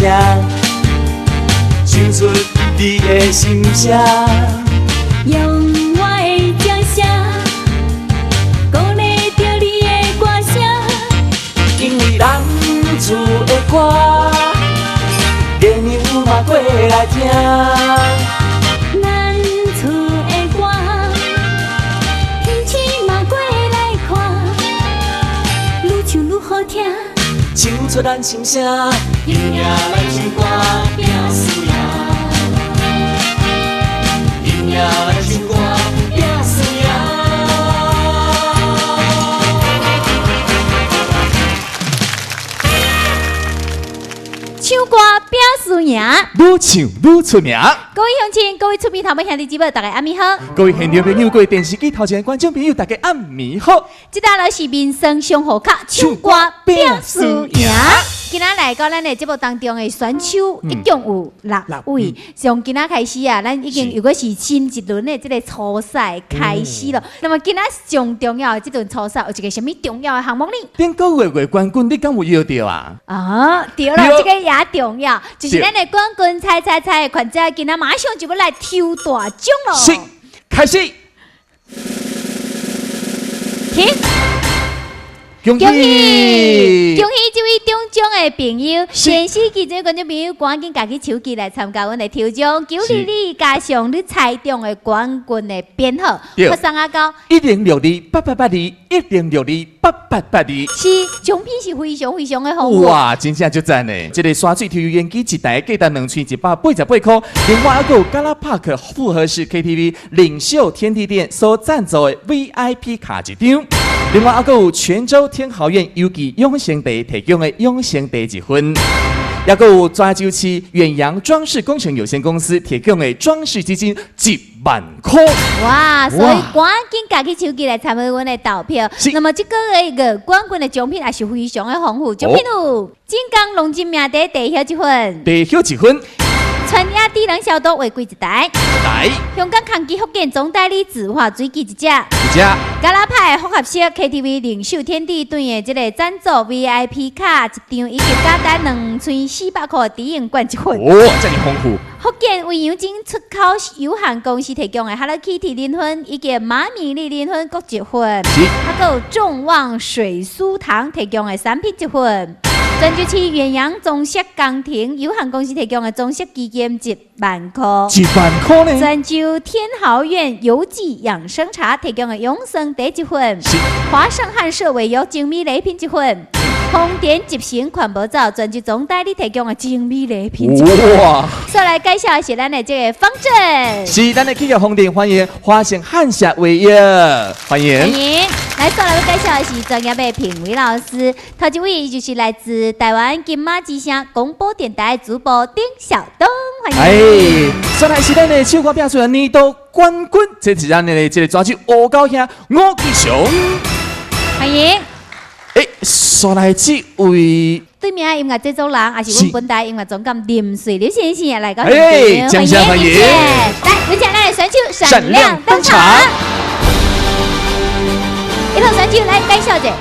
声，唱出你的心声。用我的掌聲，鼓勵著你的歌聲。因為咱厝的歌，月娘嘛過來聽。咱厝的歌，天星嘛過來看，愈唱愈好聽。唱出咱心聲，迎夜來唱歌拼輸贏，迎夜來唱歌拼輸贏。唱歌拼輸贏，愈唱愈出名。各位鄉親，各位厝邊頭尾兄弟姊妹，大家暗暝好。各位現場朋友，各位電視機頭前的觀眾朋友，大家暗暝好。這搭咧是民生上好卡，唱歌拼輸贏。今仔來到咱的節目當中的選手一共有六位，從今仔開始啊，咱已經又閣是新一輪的這個初賽開始了。那麼今仔上重要的這輪初賽有一個啥物重要的項目呢？頂個月月冠軍，你敢有搖著啊？啊，對了，這個也重要，就是咱的冠軍猜猜猜的環節，今仔馬上就欲來抽大獎囉。是，開始。停。恭喜！恭喜這位中獎的朋友，電視機前觀眾朋友，趕緊舉起手機來參加阮的抽獎，求你你加上你猜中的冠軍的編號，發送啊到10628882，10628882。是，獎品是非常非常的豐富。哇，真正足讚呢！這個沙水抽油煙機一台，價值2188塊，另外還有加拉帕克複合式 KTV 領袖天地店所贊助的 VIP 卡一張。另外，還有泉州天豪苑優記養生茶提供的養生茶一份，還有泉州市遠洋裝飾工程有限公司提供的裝飾基金1萬塊。哇！所以趕緊舉起手機來參與阮的投票。那麼這個月的冠軍的獎品也是非常的豐富，獎品有錦江龍井名茶茶葉一份，茶葉一份。全亞智能消毒畫櫃一台，台。香港康基福建總代理自化水機一隻，一隻。加拉派複合式 KTV 領袖天地店的這個贊助 VIP 卡一張，以及加單2400塊抵用券一份。哦，這麼豐富。福建維揚精出口有限公司提供的 Hello Kitty 奶粉以及馬米粒奶粉各一份，還有眾望水酥糖提供的產品一份。泉州市遠洋裝飾工程有限公司提供的裝飾基金1萬塊，1萬塊呢？泉州天豪苑油記養生茶提供的養生茶一份，華盛漢設備有精美禮品一份，豐田集成環保罩泉州總代理提供的精美禮品一份。哇！再來介紹的是咱的這個方陣，是咱的企業方陣，歡迎華盛漢設偉業，歡迎。歡迎。來，再來介紹的是專業的評委老師，頭一位就是來自台灣金馬之聲廣播電台主播丁曉東，歡迎。哎，再來是咱的唱歌拼輸贏年度冠軍，這是咱的這個抓手吳高兄吳吉祥，歡迎。哎，再來這位對面的音樂製作人，也是阮本台音樂總監林瑞林先生也來到現場，掌聲歡迎。來，有請咱的選手閃亮登場。一號選手來介紹者。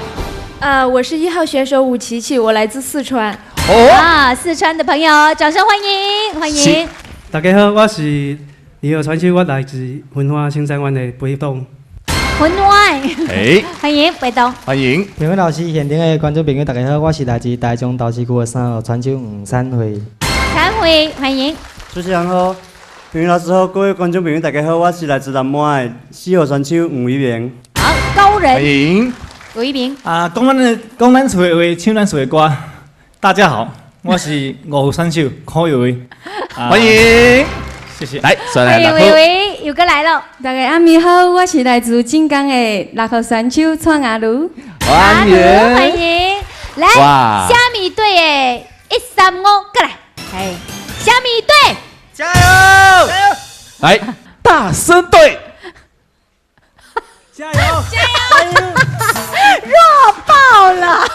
我是一號選手伍琪琪，我來自四川。哦，啊，四川的朋友，掌聲歡迎，歡迎。大家好，我是二號選手，我來自雲花青山灣的北東。雲花，哎，歡迎北東，歡迎。評委老師，現場的觀眾朋友，大家好，我是來自台中桃市區的三號選手黃三輝。三輝，歡迎。主持人好，評委老師好，各位觀眾朋友，大家好，我是來自南滿的四號選手黃偉明。好，高人。歡迎。吳一鳴。啊，講咱的，講咱厝的話，唱咱厝的歌。大家好，我是五號選手柯有為，歡迎，謝謝。來，歡迎維維，又閣來了。大家暗暝好，我是來自晉江的六號選手蔡雅茹。歡迎，歡迎。來，蝦米隊的135過來，哎，蝦米隊，加油！來，大森隊，加油！加油！弱爆了！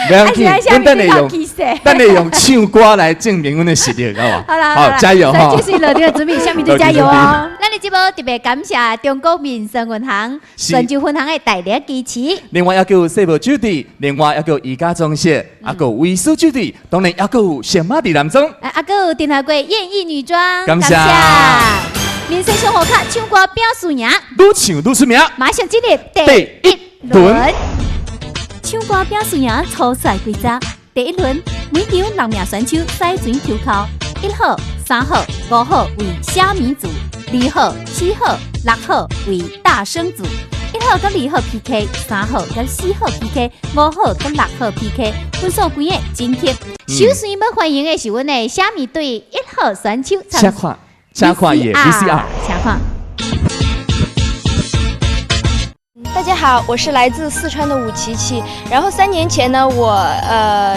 不要緊，阮等下用，謝。咱會用唱歌來證明阮的實力，好無？好啦，好，加油哈！繼續落場準備，啥物都加油哦！咱的節目特別感謝中國民生銀行泉州分行的大力支持。另外，猶閣有世貿酒店，另外猶閣有宜家裝飾，猶閣有威斯酒店，當然猶閣有聖馬佇南莊。啊，猶閣有定華櫃艷藝女裝，感謝。民生生活卡唱歌拼輸贏，愈唱愈出名。馬上進入第一輪。唱歌拼輸贏初賽規則，第一輪每場六名選手賽前抽鬮，1號、3號、5號為蝦米組，2號、4號、6號為大聲組。1號佮2號 PK，3號佮4號 PK，5號佮6號 PK，分數幾个真貼。首先欲歡迎的是阮的蝦米隊1號選手，請看，請看伊的 VCR，請看。大家好，我是來自四川的伍琪琪。然後3年前呢，我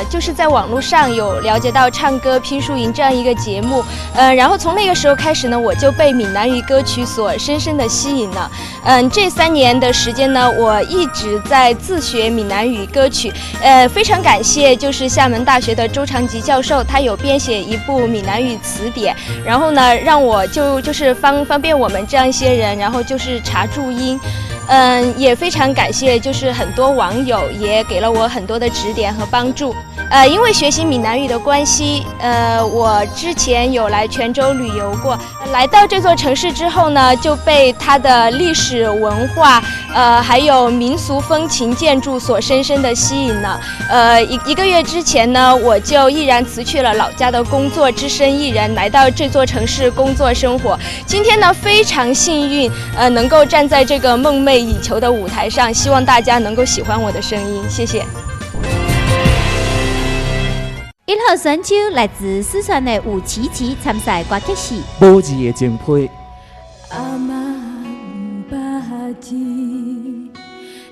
就是在網絡上有了解到唱歌拼輸贏這樣一個節目，然後從那個時候開始呢，我就被閩南語歌曲所深深的吸引了。這3年的時間呢，我一直在自學閩南語歌曲。非常感謝就是廈門大學的周長吉教授，他有編寫一部閩南語詞典，然後呢，讓我就是方便我們這樣一些人，然後就是查注音。也非常感謝，就是很多網友也給了我很多的指點和幫助。因為學習閩南語的關係，我之前有來泉州旅遊過。來到這座城市之後呢，就被它的歷史文化，還有民俗風情建築所深深的吸引了。一個月之前呢，我就毅然辭去了老家的工作，只身一人來到這座城市工作生活。今天呢，非常幸運，能夠站在這個夢寐以求的舞台上，希望大家能夠喜歡我的聲音，謝謝。1號選手來自四川的伍琪琪參賽歌曲是《無字的情批》。阿嬤毋捌字，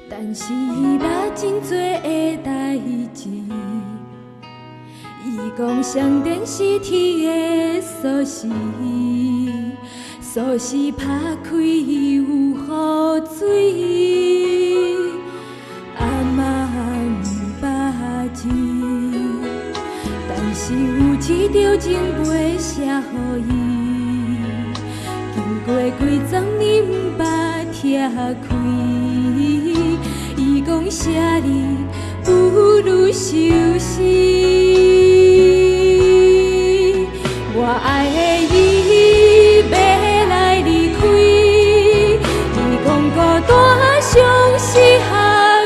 但是伊捌真濟的代誌。伊講雙電是鐵的鎖匙，鎖匙拍開有雨水。阿嬤毋捌字，但是有一張情批寫予伊，經過幾十年毋捌拆開。伊講寫字不如收屍。我愛的伊欲來離開，伊講孤單上適合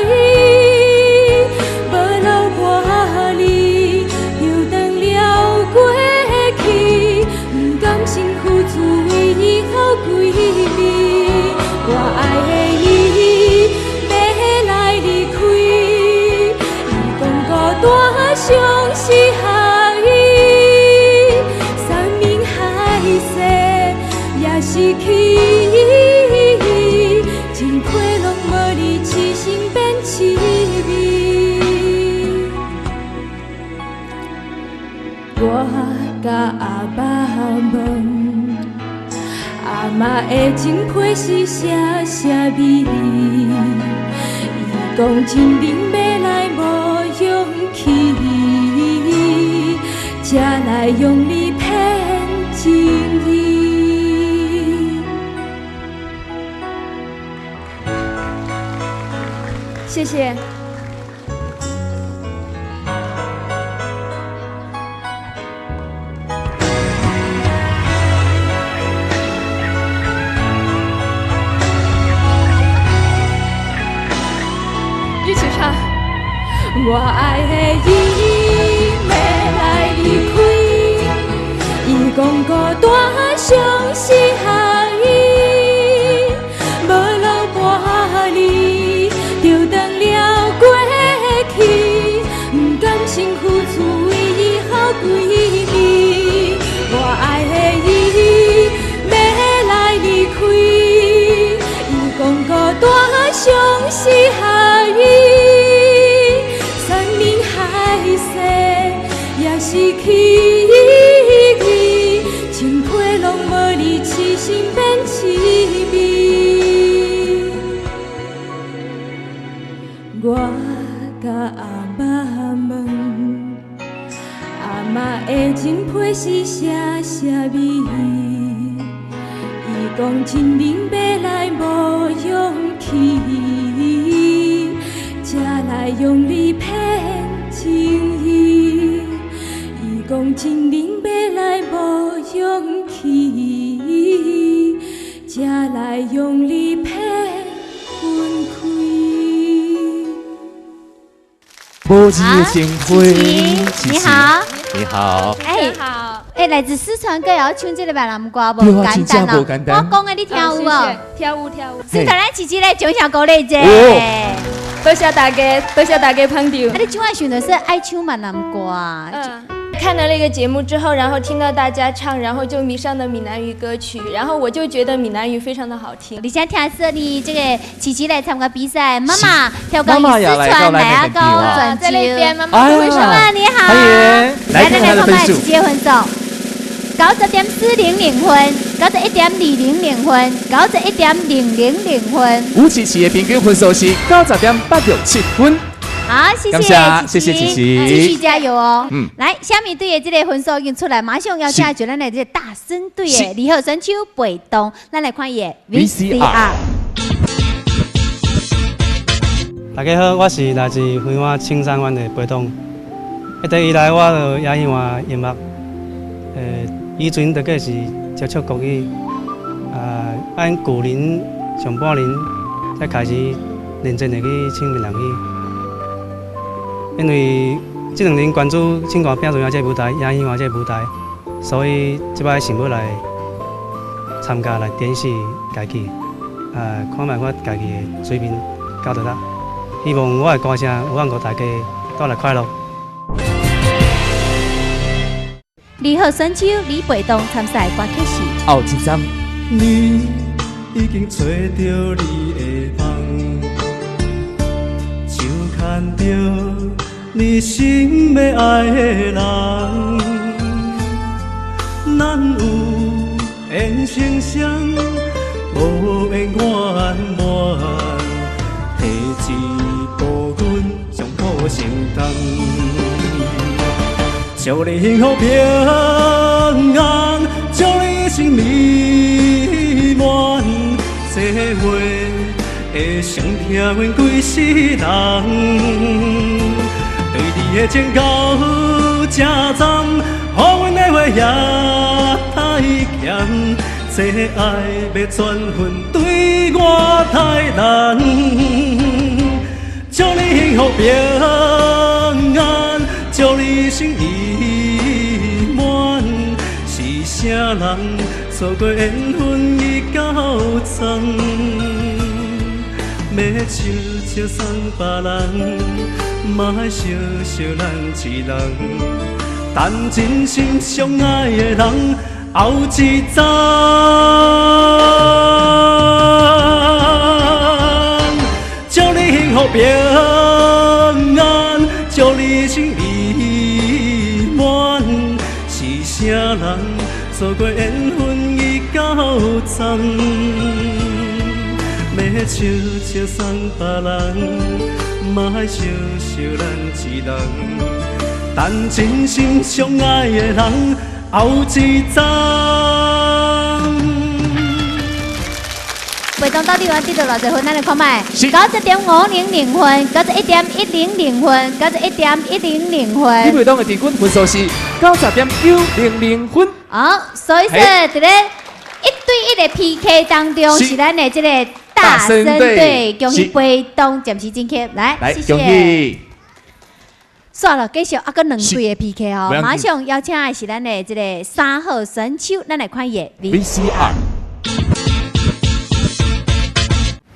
伊，無留半暝，又當了過去，毋甘心付出為伊予規暝。我愛的伊欲來離開，伊講孤單上適合伊，山盟海誓也是去，情批攏無你，痴心變痴味。我共阿爸問，阿嬤的情批是寫啥物？伊講真冷欲來無勇氣，才來用你騙情意。謝謝。一起唱。我愛的伊欲來離開，伊講孤單上適合伊，無留半暝，就當了過去，毋甘心付出為伊予規暝。我愛的伊欲來離開，伊講孤單上適合伊，山盟海誓也是去，情批攏無你，痴批是啥啥物？伊讲真奶欲来无勇气，才来用你骗情意。伊讲真奶欲來無勇氣，才來用你騙分開。無字的情批，你好，你好，哎，好，哎，來自四川歌謠唱這个閩南歌無簡單無簡單。我講的你聽有無？聽有聽有。先帶咱琪琪來掌聲鼓勵者。多謝大家，多謝大家捧場。啊，你唱的時陣是愛唱閩南歌啊？看了那個節目之後，然後聽到大家唱，然後就迷上了閩南語歌曲，然後我就覺得閩南語非常的好聽。而且聽說你這個琪琪來參加比賽，媽媽調教四川來啊到泉州，在那邊媽媽媽媽你好，歡迎，來來來看看琪琪的分數，90.400分，91.200分，91.000分。吳琪琪的平均分數是90.867分。好，謝謝，謝謝琪琪，繼續加油哦。嗯，來，下面隊的這個分數已經出來，馬上邀請就咱的這個大森隊的二號選手貝東，咱來看伊的 VCR。大家好，我是來自梅花青山灣的貝東。一直以來，我就也喜歡音樂。以前大概是接觸國語，啊，按舊年上半年才開始認真的去唱閩南語。因為這兩年關注唱歌拼輸贏這個舞台，也喜歡這個舞台，所以這擺想欲來參加來展示家己，啊，看覓我家己的水平到佗落。希望我的歌聲有通予大家帶來快樂。二號選手李培東參賽歌曲是《後一站》。你已經揣著你的夢，手牽著你心欲愛的人，咱有緣成双，無緣圓滿，提一步阮上苦承擔。祝你幸福平安，祝你一生美滿。這話會傷疼阮規世人。對你的情到這站，予阮的話也太鹹。這愛欲轉分對我太難。祝你幸福平安，祝你一生美滿。是啥人錯過緣分已到站？欲笑笑送別人，嘛愛惜惜咱一人。等真心相愛的人後一站。祝你幸福平安，祝你一生美滿。是啥人錯過緣分已到站？欲笑笑送別人，嘛愛惜惜咱一人。等真心相愛的人後一站。培東到底阮得到偌濟分？咱來看覓，90.500分，91.100分，91.100分。李培東的平均分數是90.900分。好，所以說佇咧1對1的 PK 當中，是咱的這個大森隊，恭喜培東暫時晉級，來，謝謝。算了，繼續啊，閣兩隊的 PK 哦，馬上邀請的是咱的這個3號選手，咱來看伊的 VCR。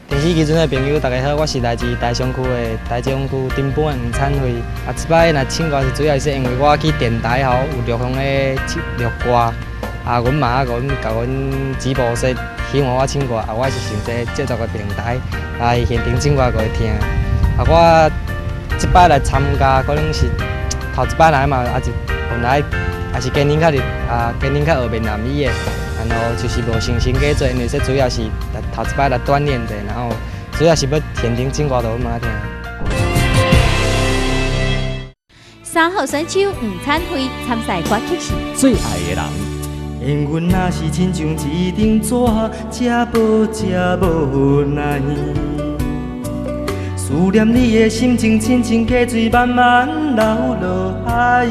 電視機前的朋友，大家好，我是來自台中區的台中區丁本的黃燦輝。啊，這擺若唱歌是主要是因為我去電台吼有錄向咧錄歌，啊，阮媽阮共阮直播說希望我唱歌，啊，我是想說借這個平台來現場唱歌予伊聽。啊，我這擺來參加可能是頭一擺來嘛，也是本來也是今年較入啊，今年較學閩南語的。然後就是無信心去做，因為說主要是頭一擺來鍛鍊者，然後主要是欲現場唱歌予阮媽聽。三號選手黃燦輝參賽歌曲是《最愛的人》。緣分若是親像一張紙，這薄這無奈。思念你的心情，親像溪水慢慢流落海。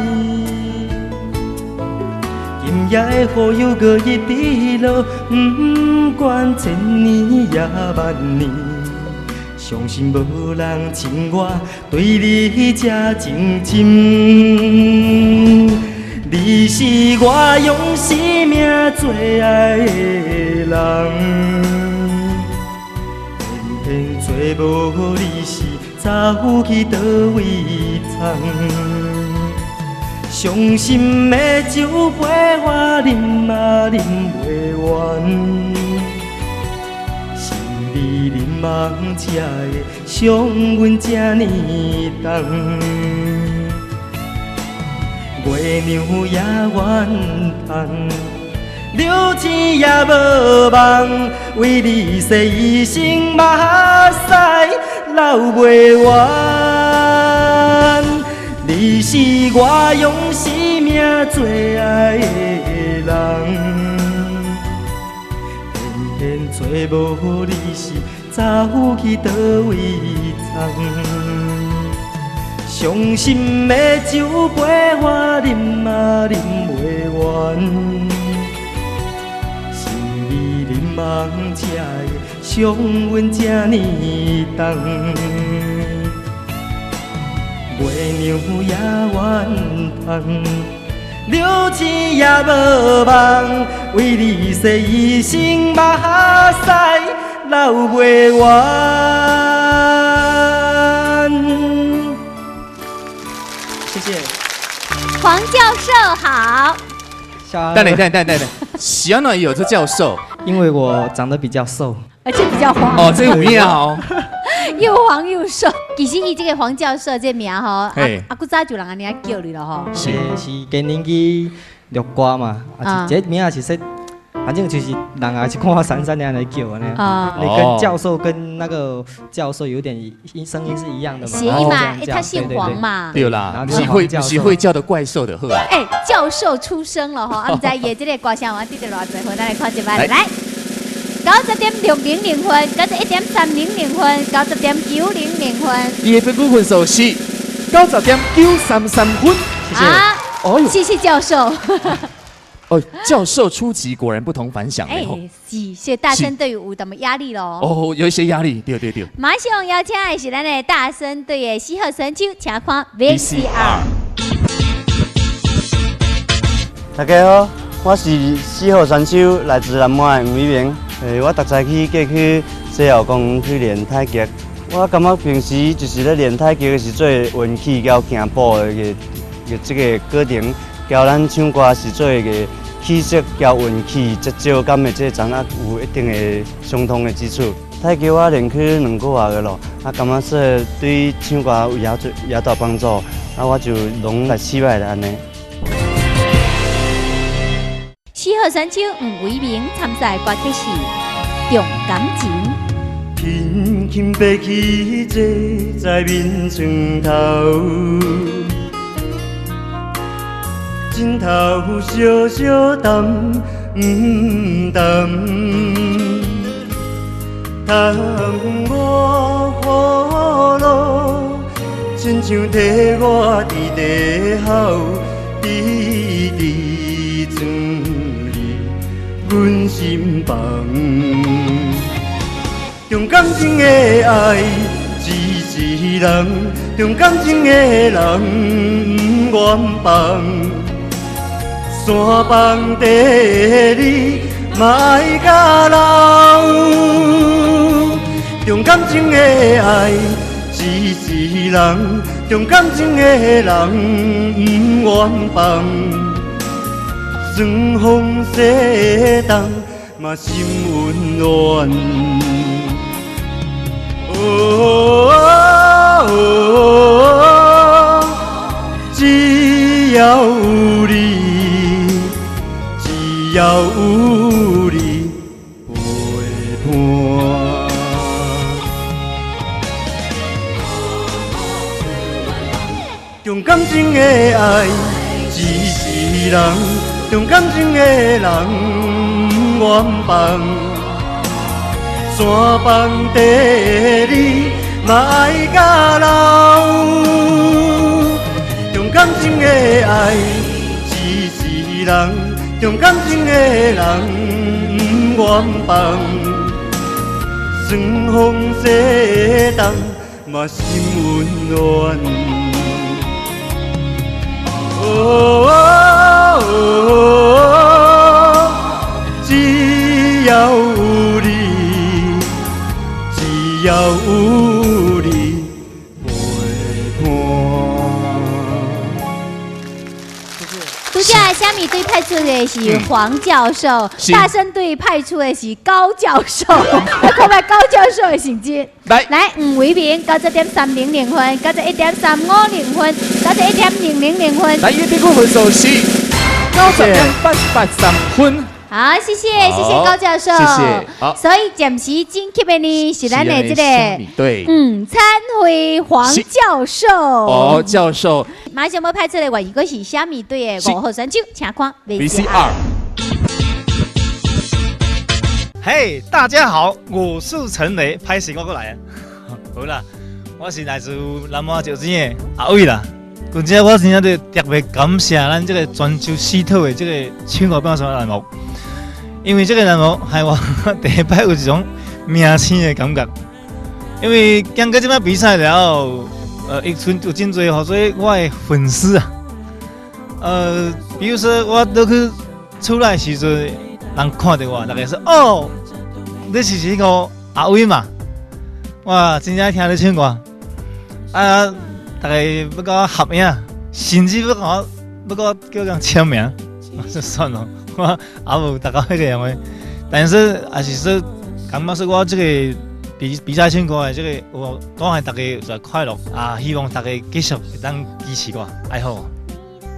今夜的雨又閣一直落，不管千年也萬年，相信無人像我對你這情深。你是我用生命最愛的人，偏偏找無你時，走去佗位藏。傷心的酒杯我啉啊啉袂完，是你忍梦才会伤阮這呢重。月娘也怨叹，流星也无梦，為你洗一身目屎流袂完。你是我用生命最愛的人，偏偏找無你時，走去佗位藏。傷心的酒杯我啉啊啉袂完，是你忍梦才會傷阮這呢重。月娘也怨嘆，流星也無夢，為你洗一身目屎流袂完。謝謝。黃教授好。等等等等等等，喜安有這教授？因為我長得比較瘦，而且比較黃。哦，這有影哦。又黃又瘦。其實伊這個黃教授這名吼，啊啊，古早就人按呢叫你了吼。是是，今年去錄歌嘛，啊，這名也是說，反正就是人也是看我閃閃的來叫按呢。你跟教授跟那個教授有點聲音是一樣的嘛？諧音嘛，他姓黃嘛。對啦，是會叫的怪獸的好。哎，教授出生了吼，啊，毋知伊的這個歌聲我得著偌濟分，咱來看一擺來。90.600分，91.300分，90.900分。伊的平均分數是90.933分。謝謝。哦喲，謝謝教授。哦，教授出擊果然不同凡響。哎，是，所以大聲隊有淡薄壓力咯。哦，有一些壓力，對對對。馬上邀請的是咱的大聲隊的四號選手，請看 VCR。大家好，我是四號選手，來自南安的吳一鳴。我逐早起過去西湖公園去練太極。我感覺平時就是咧練太極的時陣，運氣佮行步的個這個過程，交咱唱歌時做個氣息佮運氣節奏感的這個掌握有一定的相通的之處。太極我練去2個月个咯，啊，感覺說對唱歌有也大幫助，啊，我就攏來試擺咧按呢。四號選手吳偉明參賽歌曲是《重感情》。輕輕爬起坐在眠床頭，枕頭小小澹澹，窗我雨露，亲像替我伫地吼，滴滴钻入阮心房。重感情的爱，一世人，重感情的人不愿放。山放地你嘛爱甲老。重感情的爱，一世人，重感情的人不愿放。酸风西东，嘛心温暖。哦，只要有你，只要有你陪伴。重感重感情的爱，一世人，重感情的人不愿放。山放地你嘛爱到老，重感情的爱，一世人，重感情的人不愿放。酸风西东，嘛心温暖。哦，只要有你，只要有你陪伴。拄才虾米队派出的是黄教授，大声队派出的是高教授。来看覓高教授的成績。來來，吳偉明91.300分，91.350分，91.000分。來，伊的平均分數是90.883分。好，謝謝，謝謝高教授。謝謝。好，所以暫時晉級的呢是咱的這個對，吳燦輝黃教授。哦，教授。馬上欲派出的外一個是蝦米隊的五號選手，請看 VCR。嘿，大家好，我是陳雷，歹勢我閣來啊。好啦，我是來自南華石井的阿偉啦。今朝我真正特別感謝咱這個全球四套的這個唱歌拼輸贏欄目，因為這個欄目害我第一擺有一種明星的感覺。因為經過這擺比賽了後，伊陣有真濟予做我的粉絲啊。比如說我倒去厝內時陣，人看著我，大家說哦，你是彼個阿偉嘛？哇，真正聽你唱歌，啊！大家欲佮我合影，甚至欲佮我叫人簽名，我說算了，我也無達到彼個樣的。但是也是說，感覺說我這個比賽唱歌的這個，有帶予大家在快樂啊！希望大家繼續會當支持我，愛護我，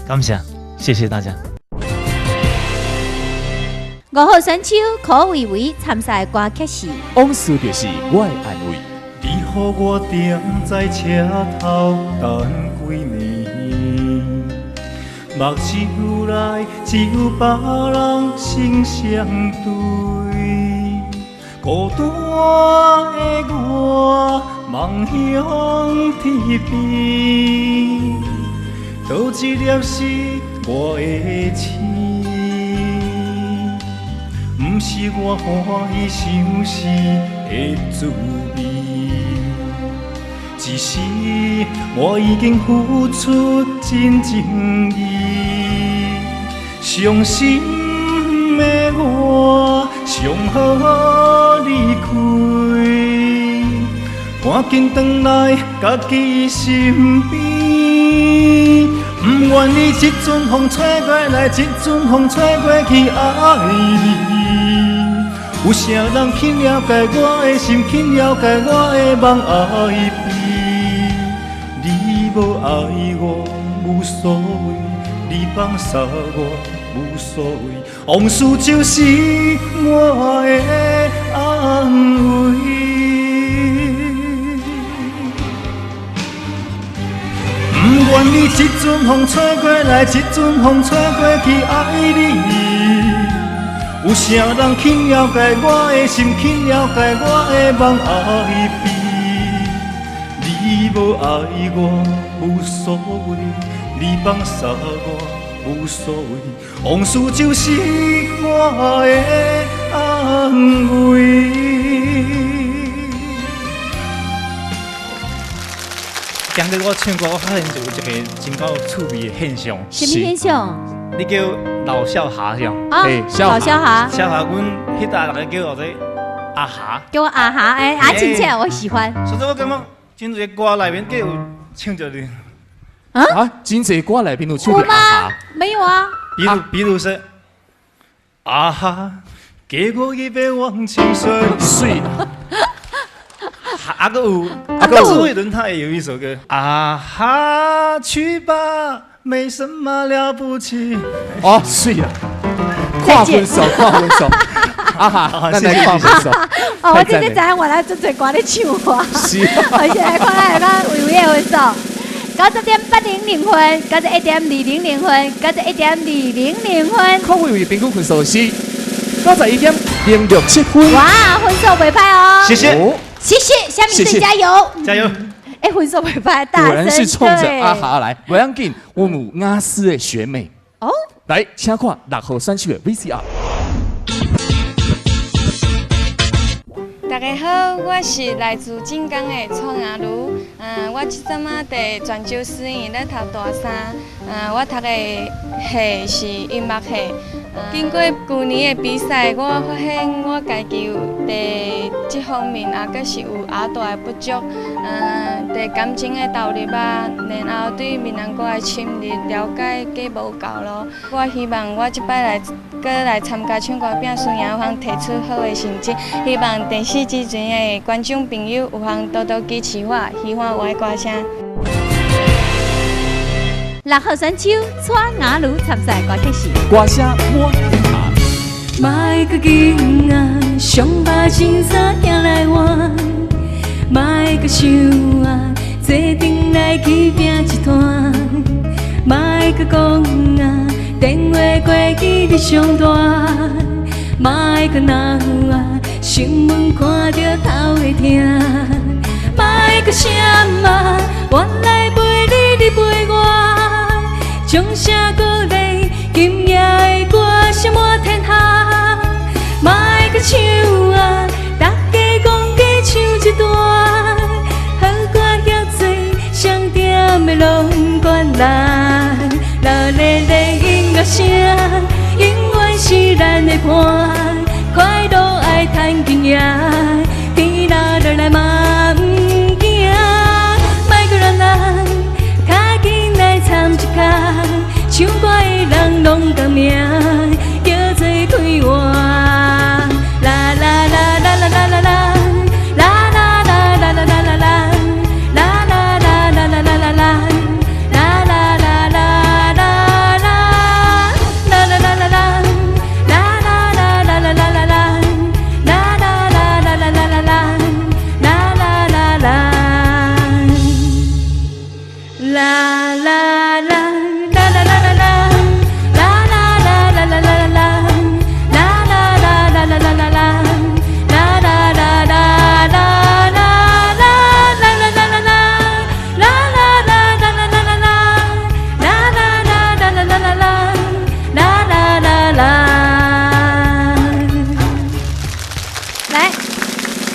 感謝，謝謝大家。五號選手柯維維參賽歌曲是《往事就是我的安慰》。你予我踮在車頭等幾暝，目睭內只有別人心相對，孤單的我望向天邊，佗一粒是我的星，毋是我歡喜相思的滋味。只是我已經付出真情意，傷心的我上好離開，趕緊轉來家己身邊。不願意這陣風吹過來，這陣風吹過去，愛你。有啥人去了解我的心，去了解我的夢愛悲？你無愛我無所謂，你放捨我無所謂，往事就是我的安慰。不願意這陣風吹過來，這陣風吹過去，愛你。有啥人去了解我的心，去了解我的夢愛悲？你無愛我無所謂，你放捨我無所謂，往事就是我的安慰。今日我唱歌，我發現就有一個真夠趣味的現象。什麼現象？你叫老少俠是？啊，老少俠。少俠，阮彼搭大家叫做阿霞。叫我阿霞，哎，阿親切，我喜歡。所以我感覺真濟歌內面計有唱著你。啊？真濟歌內面有唱著阿霞？沒有啊。比如說，阿霞，給我一杯忘情水。水。啊閣有，啊閣有，周杰倫他也有一首歌。啊哈，去吧，沒什麼了不起。哦，水啊！跨分手，跨分手。啊哈，咱來跨分手。哦，我這這知影原來足濟歌咧唱我。是。而且來看來看維維的分數。90.800分，91.200分，91.200分。考委位平均分數是91.067分。哇，分數袂歹哦。謝謝，謝謝，蝦米隊加油！加油！哎，分數袂歹，大聲。果然是衝着阿霞來，無要緊，我們有雅思的學妹。哦，來，請看六號選手的 VCR。大家好，我是來自晉江的蔡雅茹。我這陣仔佇泉州師院咧讀大三。我讀的系是音樂系。經過舊年的比賽，我發現我家己有佇這方面也閣是有較大的不足。佇感情的投入啊，然後對閩南歌的深入了解閣無夠咯。我希望我這擺來閣來參加唱歌拼輸贏，有通提出好的成績。希望電視機前的觀眾朋友有通多多支持我，喜歡我的歌聲。六號選手蔡雅茹參賽歌曲是《歌聲滿天下》。莫閣緊啊，上把新衫寄來換，莫閣想啊，做陣來去拼一摊，莫閣講啊，電話過去你上大，莫閣鬧啊，新聞看著頭會疼，莫閣啥啊，原來陪你，你陪我。掌聲鼓勵，今夜的歌聲滿天下。莫閣唱啊，大家講加唱一段。好歌遐濟，上点的攏管咱。热烈的音樂聲，永遠是咱的伴。快樂愛趁緊贏，天落落來嘛毋驚。莫閣亂來，較緊來參一跤，唱歌的人攏共名，叫做快活。啦啦啦啦啦啦啦啦，啦啦啦啦啦啦啦啦，啦啦啦啦啦啦啦啦，啦啦啦啦啦啦，啦啦啦啦啦，啦啦啦啦啦啦啦，啦啦啦啦啦啦啦啦，啦啦啦啦。啦啦啦啦啦啦啦啦，啦啦啦啦啦啦啦，啦啦啦啦啦啦啦啦，啦啦啦啦啦啦啦，啦啦啦啦啦，啦啦啦啦啦啦啦啦，啦啦啦啦啦啦啦啦，啦啦啦啦。來，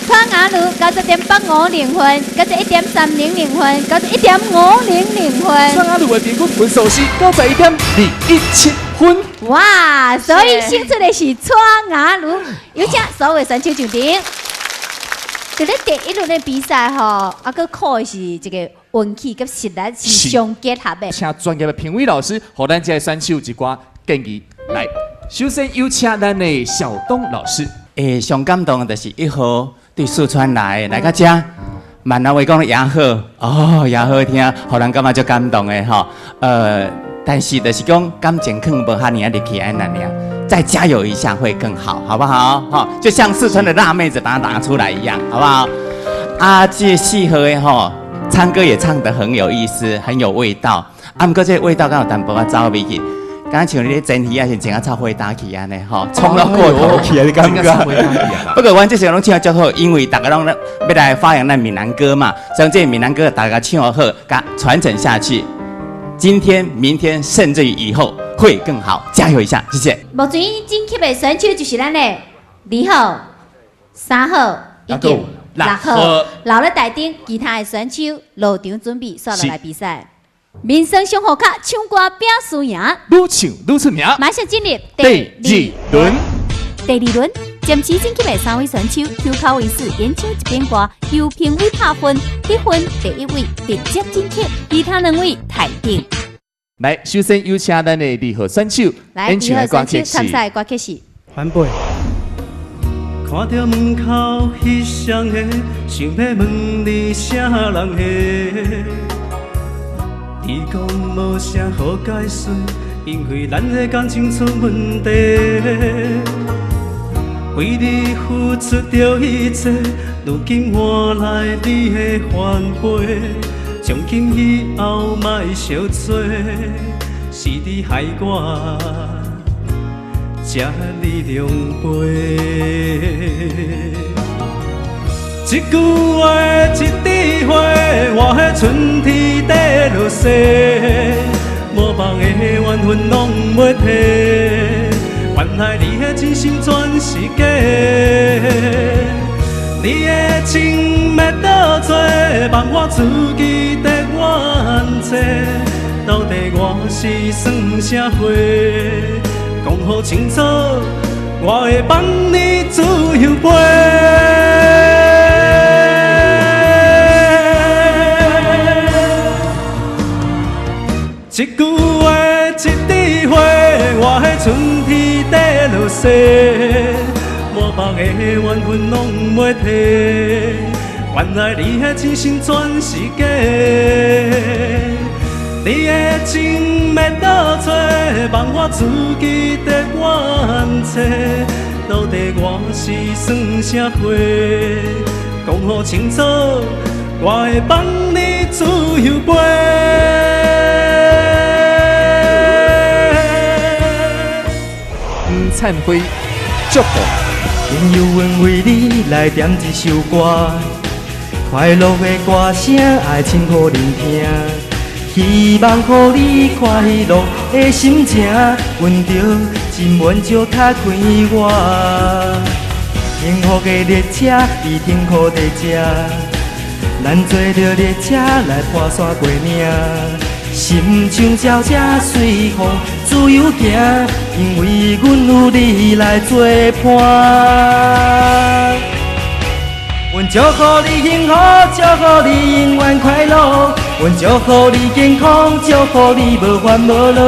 蔡雅茹90.8500分，91.300分，91.500分。蔡雅茹的平均分數是91.217分。哇！所以勝出的是蔡雅茹，有請所有選手上場。佇咧第一輪的比賽吼，啊，閣靠的是這個運氣佮實力是相結合的。請專業的評委老師，予咱這个選手一寡建議。來，首先有請咱的小東老師。欸，上感動的就是1號對四川來的，來到遮，閩南話講得也好，哦，也好聽，予人感覺足感動的吼。但是就是講感情可能無遐爾仔入去按呢爾，再加油一下會更好，好不好？吼，就像四川的辣妹子把它拿出來一樣，好不好？啊，這4號的吼，唱歌也唱得很有意思，很有味道。啊，毋過這個味道敢有淡薄仔走味去。敢像你咧煎魚仔是煎啊臭火焦去按呢吼，衝到過頭去啊！你感覺？不過阮這時攏唱得足好，因為逐家攏咧欲來發揚咱閩南歌嘛，所以這個閩南歌大家唱好，共傳承下去。今天、明天，甚至於以後會更好，加油一下，謝謝。目前晉級的選手就是咱的2號、3號以及6號，留咧台頂，其他的選手落場準備，煞落來比賽。民生生活卡唱歌拼輸贏，愈唱愈出名。馬上進入第二輪。第二輪，暫時晉級的三位選手，丘口為四演唱一遍歌，由評委拍分，得分第一位直接晉級，其他兩位待定。來，首先有請咱的2號選手，來，演唱2的歌號選曲是手參賽的歌曲是《反背》。看著門口彼雙个，想欲問你啥人的？伊講無啥好解釋，因為咱的感情出問題。為你付出著一切，如今換來你的反背，一从今以后莫相做，是你害我这呢狼狈。一句话，一支花，我的春天在落雪，无梦的缘分拢袂提，原来你的真心全是假。你的情欲倒做，望我自己的怨债，到底我是算啥货？讲好清楚，我会放你自由飞。一句话，一支花，我的春天在落雪，无梦的缘分拢袂提，原来你的真心全是假。你的情欲倒做，望我自己的怨债，到底我是算啥货？讲好清楚，我会放你自由飞。黄灿辉，祝福。朋友，阮为你来点一首歌，快乐的歌声爱唱予恁听，希望予你快乐的心情，阮就真满足较快活。幸福的列车已停靠伫这，咱坐著列车来破山过岭，心像鸟只随风自由行，因为阮有你来作伴。阮祝福你幸福，祝福你永远快乐。阮祝福你健康，祝福你无烦无恼。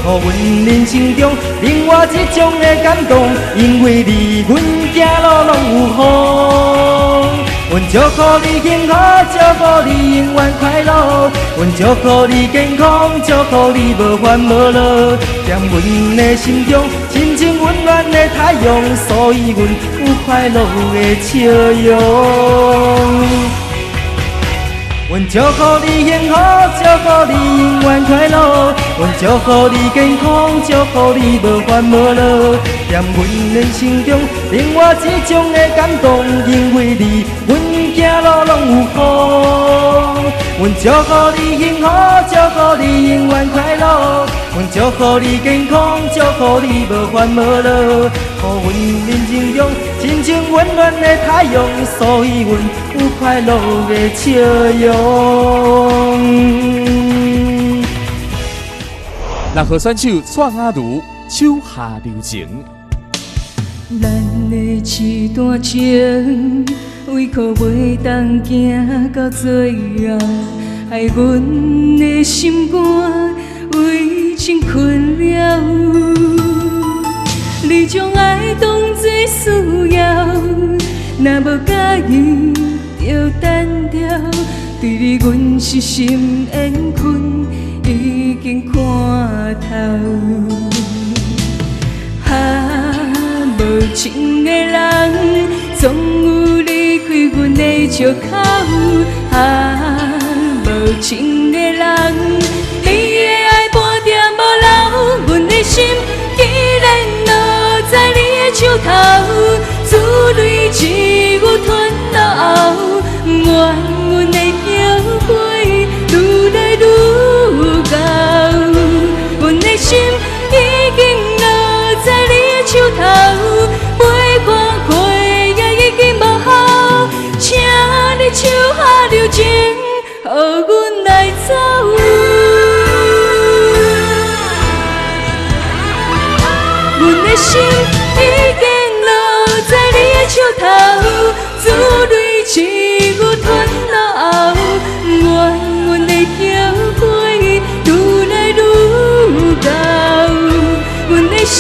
予阮人生中另外一种的感动，因为你，阮走路拢有风。阮祝福你幸福，祝福你永远快乐。阮祝福你健康，祝福你无烦无恼。踮阮的心中，亲像温暖的太阳，所以阮有快乐的笑容。阮祝福你幸福，祝福你永远快乐。阮祝福你健康，祝福你无烦无恼。踮阮人生中，另外一种的感动，因为你，阮走路拢有风。阮祝福你幸福，祝福你永远快乐。阮祝福你健康，祝福你无烦无恼。予阮人生中，亲像温暖的太阳，所以阮有快乐的笑容。六号选手蔡雅茹，手下留情。咱的这段情，为何袂当行到最后？害阮的心肝为情困了。你将爱当作需要，若无佮意就单调。对你，阮是心缘分，已经看透。啊，无情的人，总有离开阮的借口。啊，无情的人，你的爱半点无留，阮的心既然落在你的手头，珠泪只有吞落喉，愿阮的后悔愈来愈厚，阮的心已经落在你的手头，袂反悔也已经无效，请你手下留情，予阮来走。阮的心已经落在你的手头，珠泪只有吞落喉，愿阮的后悔愈来愈厚，阮的心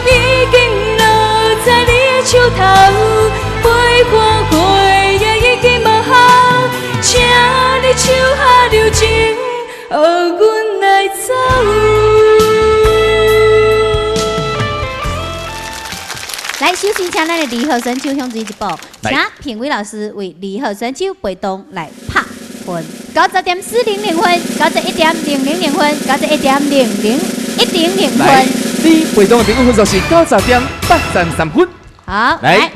已经落在你的手头，袂反悔也已经无效，请你手下留情，予阮来走。来，首先请咱的二号选手向前一步，请评委老师为二号选手陪同来拍分。90.400分，91.000分，91.0010 來分。你陪同的平均分數是90.833分。好，來，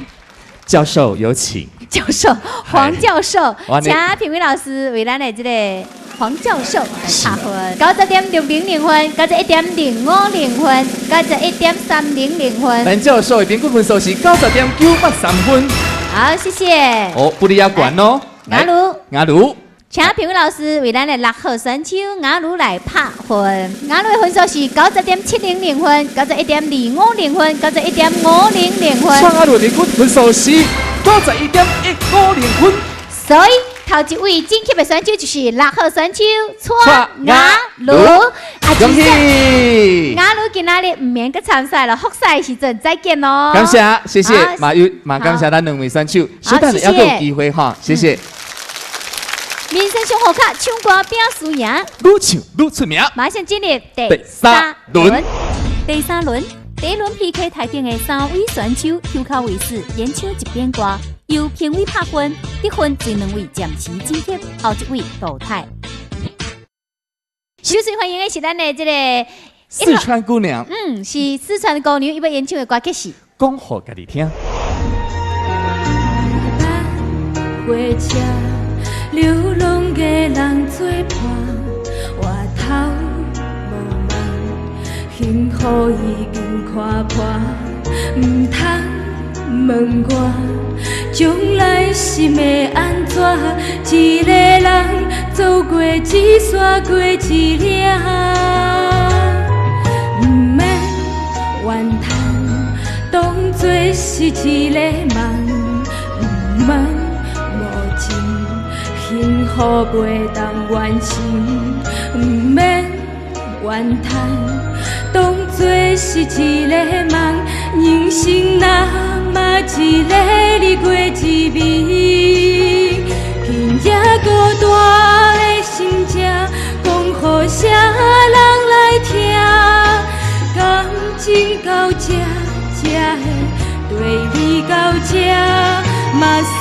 教授有請。教授黃教授，哇你請評委老師為咱的這個黃教授來拍分。90.600分，91.0500分，91.300分。咱教授的平均分數是90.983分。好，謝謝。哦，不離也懸哦。雅茹，雅茹，請評委老師為咱的六號選手雅茹來拍分。雅茹的分數是90.700分，91.250分，91.500分。蔡雅茹的平均分數是91.150分。所以頭一位晉級的選手就是六號選手蔡雅茹。啊，恭喜！雅茹今仔日毋免閣參賽了，複賽的時陣再見囉。感謝，謝謝好馬友馬感謝咱兩位選手，小等下還閣有機會哈，謝謝。民生生活卡唱歌拼輸贏，愈唱愈出名。馬上進入第第三輪。第三輪，第一輪 PK 台頂的三位選手，丘口為四，連唱一遍歌，由評委拍分，得分前兩位暫時晉級，後一位淘汰。首先歡迎的是咱的這個四川姑娘，嗯，是四川姑娘，伊欲演唱的歌曲是《講予家己聽》。火車流浪的人做伴，回頭無望，幸福已經看破，毋通問我將來是欲按怎，一个人走過一山過一嶺，毋免怨嘆，當作是一个夢，毋問無情，幸福袂當完成，毋免怨嘆，當作是一个夢，人生若嘛一个日過一暝，今夜孤單的心情，講予啥人來聽？感情到這才會對你到這，嘛使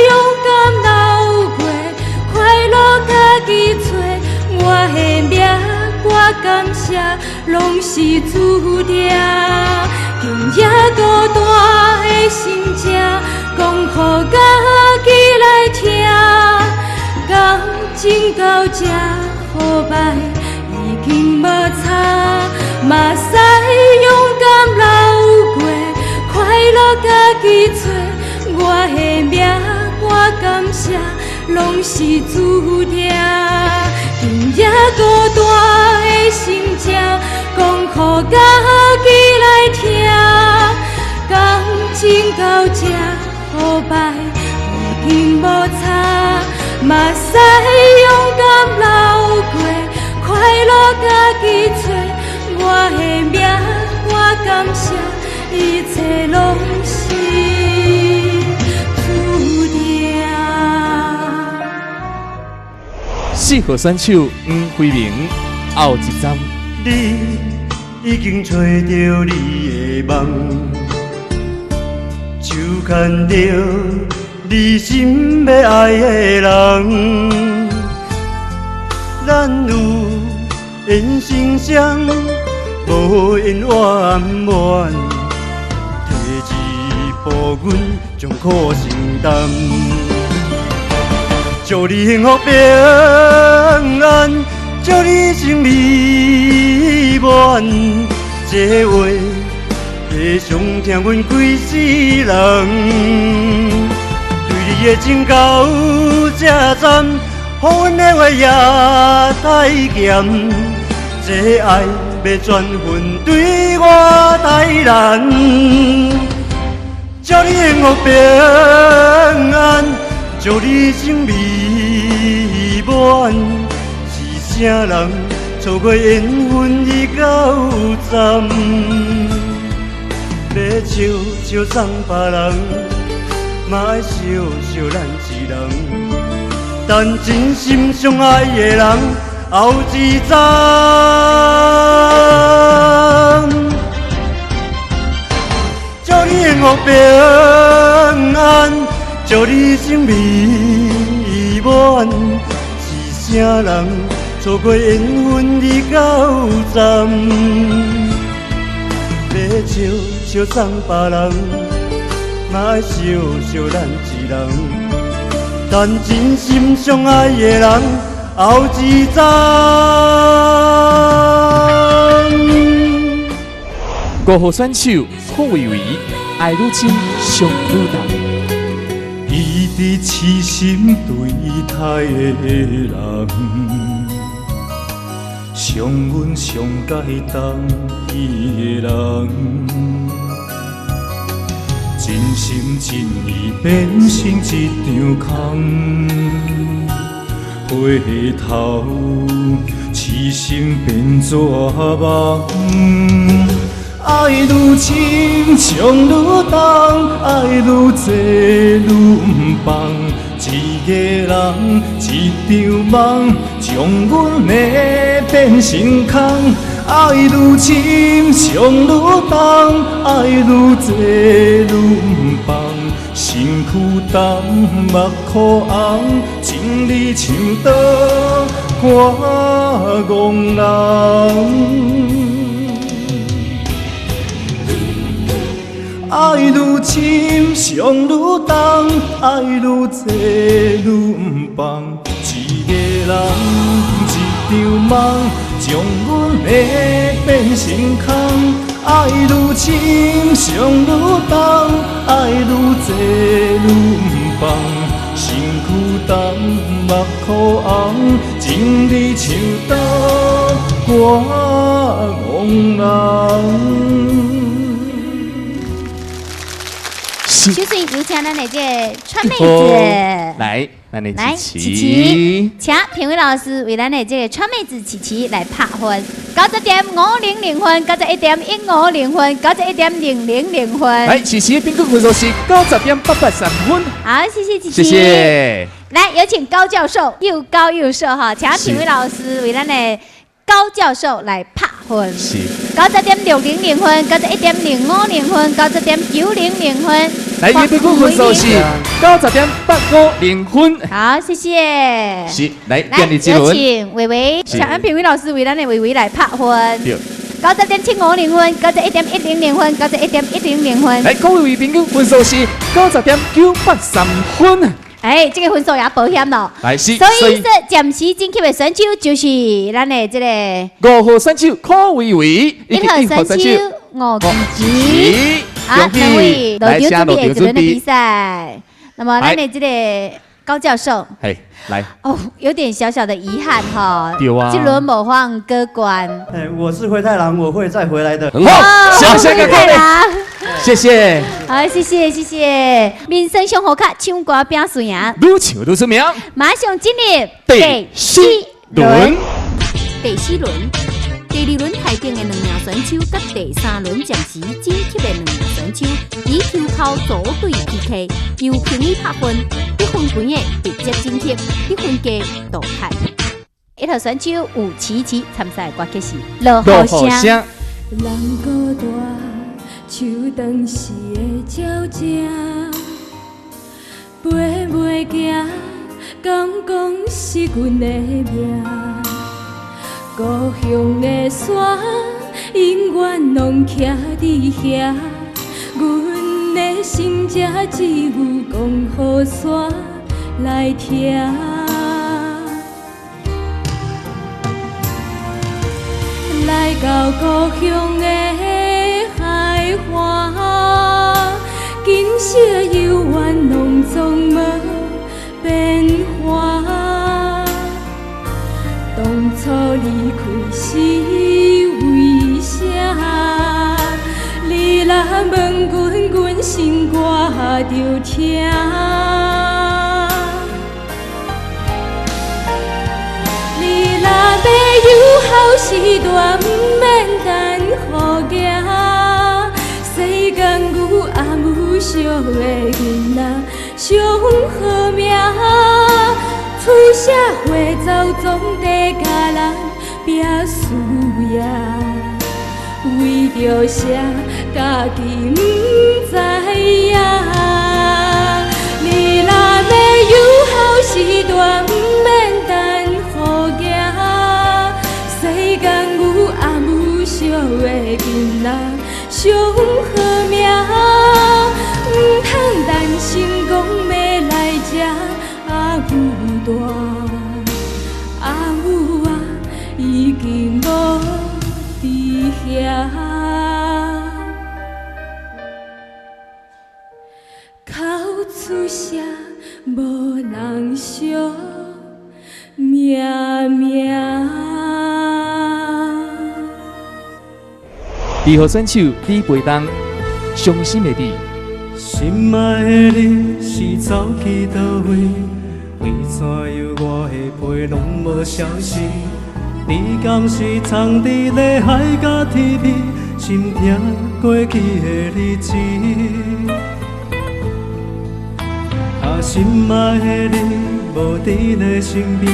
勇敢流過，快樂家己揣，我的命我感謝，攏是注定。今夜孤單的心情，講予家己來聽。感情到這好歹已經無差，嘛使勇敢流過，快樂家己揣，我的命我感謝，攏是注定。今夜孤單的心情，講予家己來聽。感情到這好歹已經無差，嘛使勇敢流過，快樂家己揣，我的命我感謝，一切攏是注定。四號選手黃輝明後一站。你已經揣著你的夢，手牽著你心欲愛的人，咱有緣成雙，無緣圓滿，退一步，阮將苦承擔。祝你幸福平安，祝你生美滿。這話會傷疼阮規世人。對你的情到這站，予阮的話也太鹹。這愛欲轉分對我太難。祝你幸福平安，祝你生美滿。是啥人錯過緣分已到站？欲笑笑送別人，嘛愛惜惜咱一人。等真心相愛的人後一站。祝你幸福平安，祝你生美滿。是啥人错过缘分已到站？欲笑相送别人，嘛爱惜惜咱一人。等真心相爱的人，后一站。五号选手柯维维，爱愈深，伤愈重。一直痴心对待的人，伤阮上界重彼个人，真心真意变成一场空，回头痴心变绝望。爱愈深，伤愈重，爱愈济愈毋放。一个人，一场梦，将阮的变成空。爱愈深，伤愈重，爱愈济愈毋放。身躯重，目眶红，情你像刀割戆人。爱愈深，伤愈重，爱愈济愈毋放。一个人，一场梦，将阮的变成空。爱愈深，伤愈重，爱愈济愈毋放。身躯重，目眶红，情你像刀割戆人。首先有请咱的这个川妹子来，咱的来琪琪，请评委老师为咱的这个川妹子琪琪来拍分，90.500分，91.150分，91.000分。来，琪琪的平均分数是90.883分。好，谢谢琪琪，谢谢。来，有请高教授，又高又瘦哈，请评委老师为咱的高教授来拍分。是。90.600分，91.050分，90.900分。来，伊平均分数是90.850分。好，谢谢。是，来，来，有第二轮。请维维，是请安评委老师为咱的维维来拍分。对。90.750分，91.100分，91.100分。来，各位平均分数是90.983分。哎，这个分数也保险咯。来，是。所以说，暂时晋级的选手就是咱的这个五号选手柯维维，一号选手吴琪琪。啊，两位落场准备下一轮的比赛。那么，咱的这个高教授，嘿，来，哦，有点小小的遗憾哈。对啊这轮无法过关。哎，我是灰太狼，我会再回来的。很好，谢谢灰太狼。谢谢。好，谢谢谢谢。民生上好卡，唱歌拼输赢，愈唱愈出名。马上进入第四轮。第四轮，第二轮排定的两名选手，佮第三轮暂时晋级的两名选手，以抽鬮组队 PK，由评委拍分，得分悬的直接晋级，得分低淘汰。一号选手吴琪琪参赛的歌曲是《落雨声》。人孤单，树长时的鸟声，飞袂行，敢讲是阮的命？故乡的山，永远拢徛伫遐，阮的心才只有讲予山来听。来到故乡的海岸，景色犹原拢总无变化。当初离开是为啥？你若问阮，阮心肝就疼。你若欲游好时代，毋免等雨行。世间牛阿母惜的囡仔上好命，出社会走总得共人拼输赢，为著啥家己毋知影？你若欲游好时代，毋免等雨上好命，毋通担心讲欲来这阿牛大，阿母啊已经无伫遐。哭出声，无人惜命命。二号选手李培东，伤心的你。心爱的你是走去佗位？为怎样我的飞拢无消息？你敢是藏伫咧海角天边，心疼过去的日子？啊，心爱的你无伫咧身边，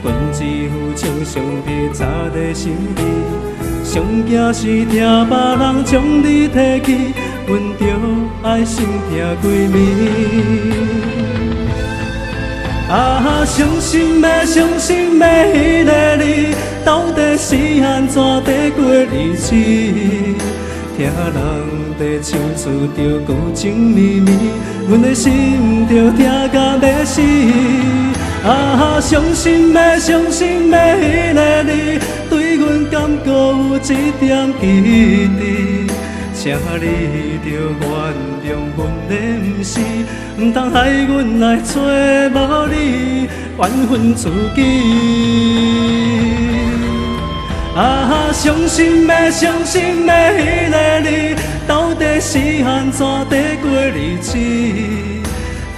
阮一副穿相片扎在身边，上惊是听别人将你提起，阮著爱心疼规暝。啊，伤心的伤心的彼个你，到底是按怎在过日子？听人在唱出著旧情绵绵，阮的心就疼甲欲死。啊，伤心的伤心的彼个你，对阮敢阁有一点记忆？请你著原谅阮的毋是，毋通害阮来找无你，怨恨自己。啊，伤心的伤心的彼个你，到底是按怎在过日子？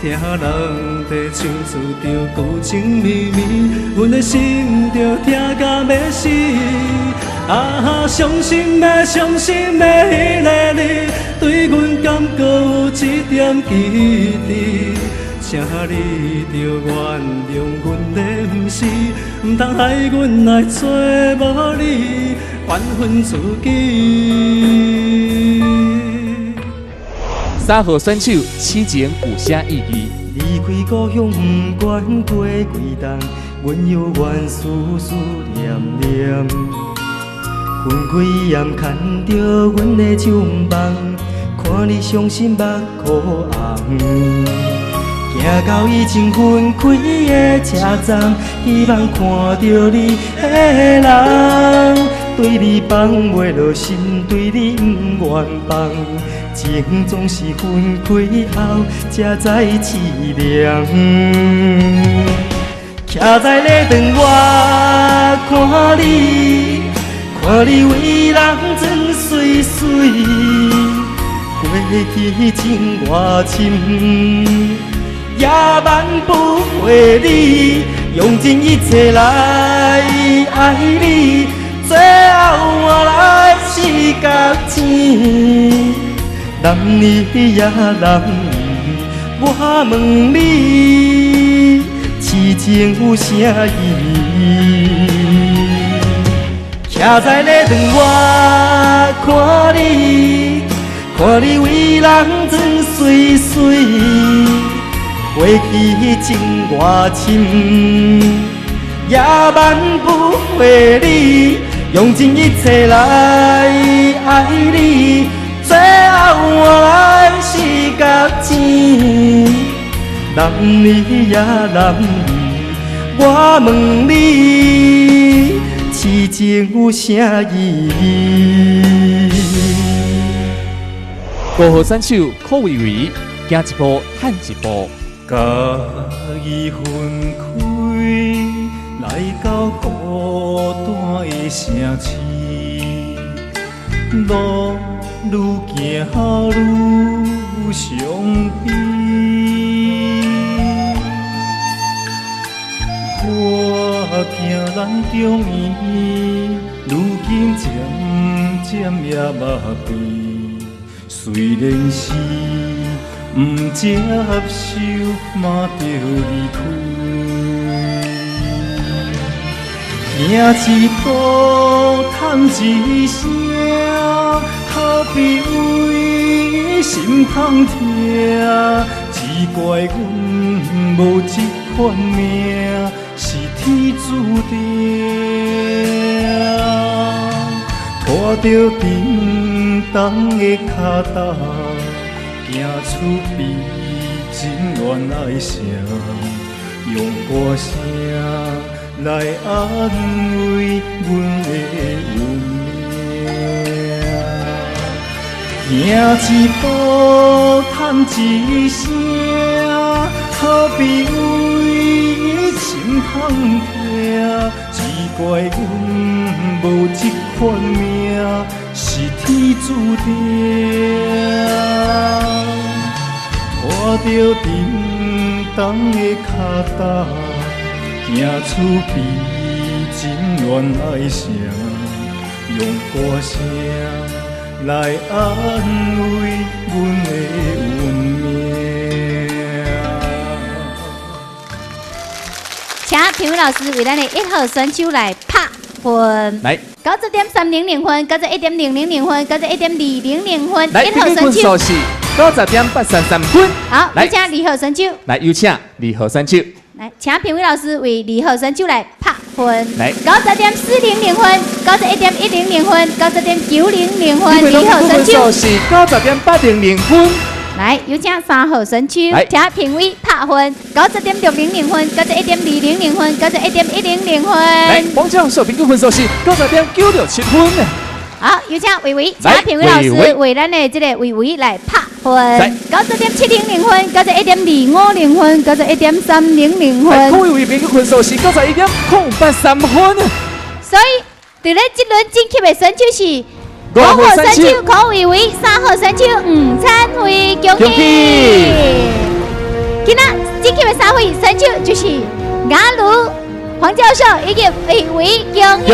听人在唱出著旧情绵绵，阮的心就疼甲欲死。啊，伤心的伤心的彼个你，对阮敢阁有一点记忆？请你著原谅阮的毋是，毋通害阮来找无你，怨恨自己。三号选手痴情有啥意义？离开故乡，不管过几冬，阮犹原思思念念。分开以后，牵著阮的手毋放，看你伤心目眶红。行到已经分开的车站，希望看著你的人，对你放袂落心，对你毋愿放。情总是分开后才知凄凉。徛在礼堂我看你，看你为人装媠媠，过去情偌深，也挽不回你，用尽一切来爱你，最后换来是觉醒。男儿呀男儿，我问你，痴情有啥意义？徛在礼堂我看你，看你为人装媠媠，过去情偌深，也挽不回你，用尽一切来爱你，最后换来是觉醒。男儿呀男儿，我问你，痴情有啥意义？五号选手柯维维，行一步趁一步。佮伊分开，来到孤单的城市，路愈行愈伤悲。我惊咱中缘，如今渐渐也麻痹，虽然是毋接受，嘛著离开。行一步，叹一声，何必为心通疼？只怪阮无这款命，是天注定。拖著沉重重的跤踏，行出悲情恋爱声，用歌声來安慰阮的運命。行一步，嘆一聲，何必為心通疼？只怪阮無這款命，是天注定。拖著沉重的跤踏，行出悲情戀愛聲，用歌聲來安慰阮的運命。請評委老師為咱的一號選手來拍分。來，90.300分，91.000分，91.200分。來，一號選手是90.833分。好，有請二號選手。來，有請二號選手。來，請評委老師為二號選手來拍分。來，90.400分，91.100分，90.900分。二號選手是90.800分。來，有請三號選手，請評委拍分，90.600分，91.200分，91.100分。來，王教授平均分數是90.967分。好，有請維維，請評委老師為咱的這个維維來拍分，90.700分，91.250分，91.300分。柯維維平均分數是91.083分。所以，佇咧這輪晉級的選手是五號選手柯維維，三號選手吳燦輝，恭喜！今仔晉級的三位選手就是雅茹、黃教授以及維維，恭喜！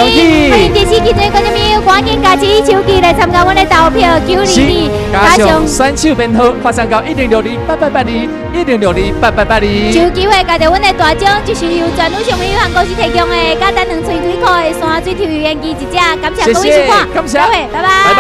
歡迎電視機前觀眾朋友趕緊拿起手機來參加阮的投票，922，加上選手編號發送到10628882，10628882。就有機會獲得阮的大獎，就是由全女上有限公司提供的簡單兩寸水庫的山水抽油煙機一隻。感謝各位收看，感謝，拜拜，拜拜。